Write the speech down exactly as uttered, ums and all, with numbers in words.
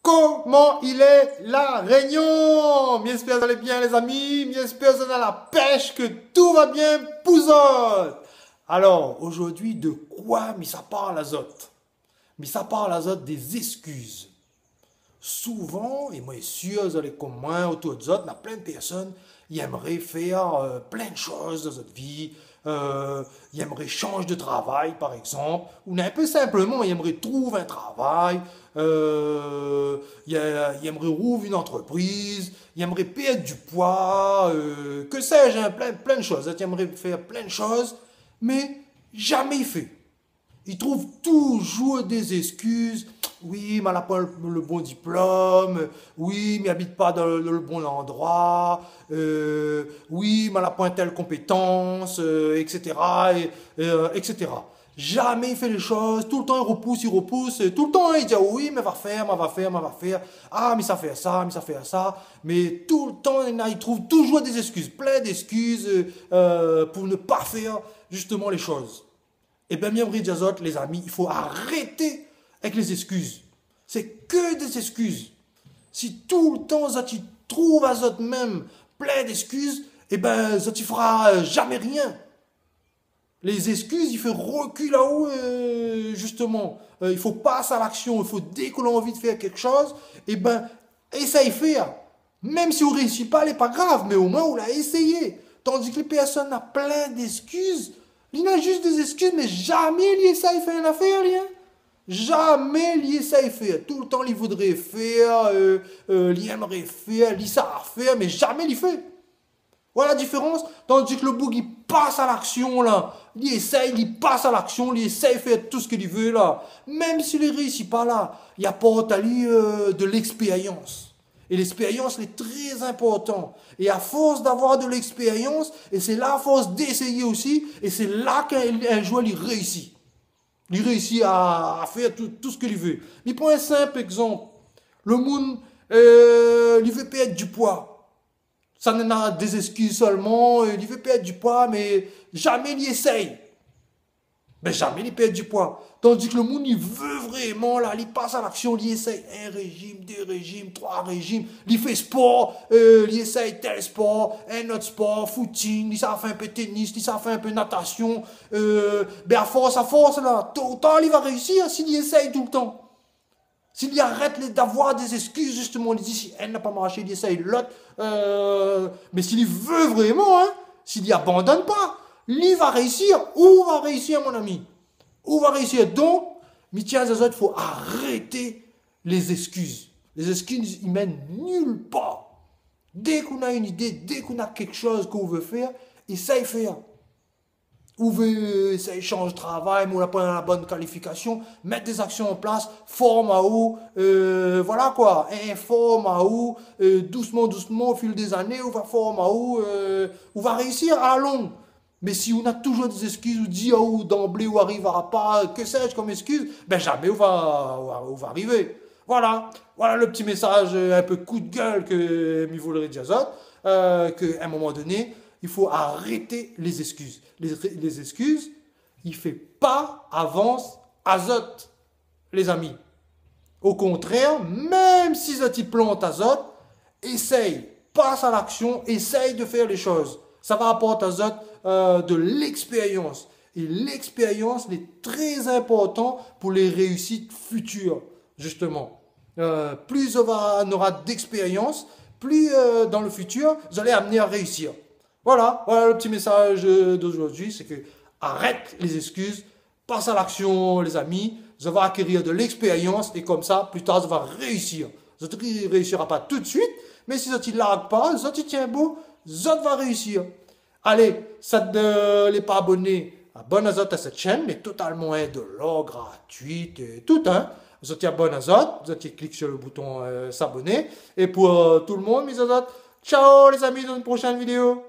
Koman i lé La Rényon ? Mi éspèr zot i sava bien, lézami. Mi éspèr zot néna la pèsh, ke tout va bien pou zot. Alor, zordi, de koi mi sa parl azot ? Mi sa parl azot dé zéskiz. Souvan, é moin lé sir, zot lé konm moin, otour de zot, na plin de pèrsone, i èmré fèr, euh, plin de shoz dan zot vi, euh, i èmré shanj de travay, par égzanp, ou na in pé sinpleman, i èmré trouv in travay, euh, i, i èmré rouv in antrepriz, i èmré pèrd du poi, euh, ke sèj, in, plin, plin de shoz. I èmré fèr plin de shoz, mé zamé i fé. I trouv toujour dé zéskiz. Oui, mé la poin le, le bon diplom. Oui, mi abit pa dan le, le bon landroi. Euh, oui, mé la poin tèl konpétans, euh, et cetera, é, é, euh, et cetera. Zamé i fé lé shoz. Toultan i repous, i repous. É toultan i di, ah oui, mé va fèr, mé va fèr, mé va fèr. Ah, mi sa fé sa, mi sa fé sa. Mé toultan, i trouv toujour dé zéskiz. Plin d'éskiz, euh, euh, pou ne pa fèr, justeman, lé shoz. Ébin, mi èmré dir azot, lézami, i fo arèt èk lé zéskiz. Sé ke dé zéskiz. Si toultan zot i trouv azot mèm plin d'éskiz, ébin, zot i fera, euh, zamé rien. Lé zéskiz, i fé rekil aou, euh, justeman. Euh, i fo pas a laksion, i fo, dé ke ou la anvi de fèr kékshoz, ébin, ésèy fèr. Mèm si ou réisi pa, lé pa grav, mé omoin ou la éséyé. Tandi ke lé pèrsone na plin d'éskiz, li na zis dé zéskiz, mé zamé li éséy fèr in afèr, li, in. Zamé li éséy fèr. Toultan li voudré fèr, euh, euh, li èmré fèr, li sa fèr, mé zamé li fé. Voilà la diférans. Tandi ke le boug i pas a laksion la, li éséy, li pas a laksion, li éséy fèr tout sak li vé la. Mèm si li réisi pa la, li aport ali, euh, de lékspérians. É lékspérians lé trè inportan. É a fors d'avoir de lékspérians, é sé la a fors d'éséyé osi, é sé la k'in, in zour li réisi. Li réisi a, a fèr tout, tout sak li vé. Mi pran in sinp égzanp. Le moun, euh, li vé pèrd du poi. Sa néna dé zéskiz solman, euh, li vé pèrd du poi, mé zamé li éséy. Bin, zamé li pèrd du poi. Tandi ke le moun, li vé vréman, la, li pas a laksion, li éséy in rézim, dé rézim, troi rézim, li fé spor, euh, li éséy tèl spor, in ot spor, footing, li sa fé in pé ténis, li sa fé in pé natasion, euh, bin, a fors, a fors, la, to ou tar, li va réisi, in, si li éséy toultan. Si li arèt lé, d'avoir dé zéskiz, justeman, li di, si inn la pa marsé, li éséy lot, euh, mé si li vé vréman, in, si li abandone pa, li va réisi, ou va réisi, mon ami. Ou va réisi. Donk, mi di azot, fo arèt lé zéskiz. Lé zéskiz i mèn nil par. Dé k'ou na in idé, dé k'ou na kékshoz k'ou vé fèr, éséy fèr. Ou vé, euh, éséy shanj travay, mé ou la pa la bone kalifikasion, mèt dé zaksion an plas, form aou, euh, voilà koi, in, form aou, euh, dousman, dousman, o fil dé zané, ou va form aou, euh, ou va réisi a la long. Mé si ou na toujour dé zéskiz, ou di aou, d'anblé, ou arivra pa, ke sèj, konm éskiz, bin, zamé ou va, ou va, ou va arivé. Voilà, voilà le ti mésaz, euh, in pé kou d'gèl ke mi voudré di azot, euh, ke, a in moman doné, i fo arèt lé zéskiz. Lé, lé zéskiz, i fé pa avans azot, lézami. O kontrèr, mèm si zot i plant azot, éséy, pas a laksion, éséy de fèr lé shoz. Sa va aport azot, euh, de lékspérians. É lékspérians lé trè inportan pou lé réisit fitir, justeman. Euh, pli zot va, nora d'ékspérians, pli, euh, dan le fitir, zot lé amné a réisir. Voilà, voilà le ti mésaz, euh, d'ozordi, sé ke arèt lé zéskiz, pas a laksion, lézami, zot va akérir de lékspérians é konmsa, pli tar, zot va réisir. Zot i réisira pa tout de suit, mé si zot i larg pa, zot i tienbo, zot va réisir. Alé, sat, euh, lé pa aboné, abone azot a sèt shèn, lé totalman indolor, gratuit, é tout, in. Zot i abone azot, zot i klik sur le bouton, euh, s'abonner. É pou, euh, tout le monde, mi di azot, ciao lézami, dan in proshèn vidéo.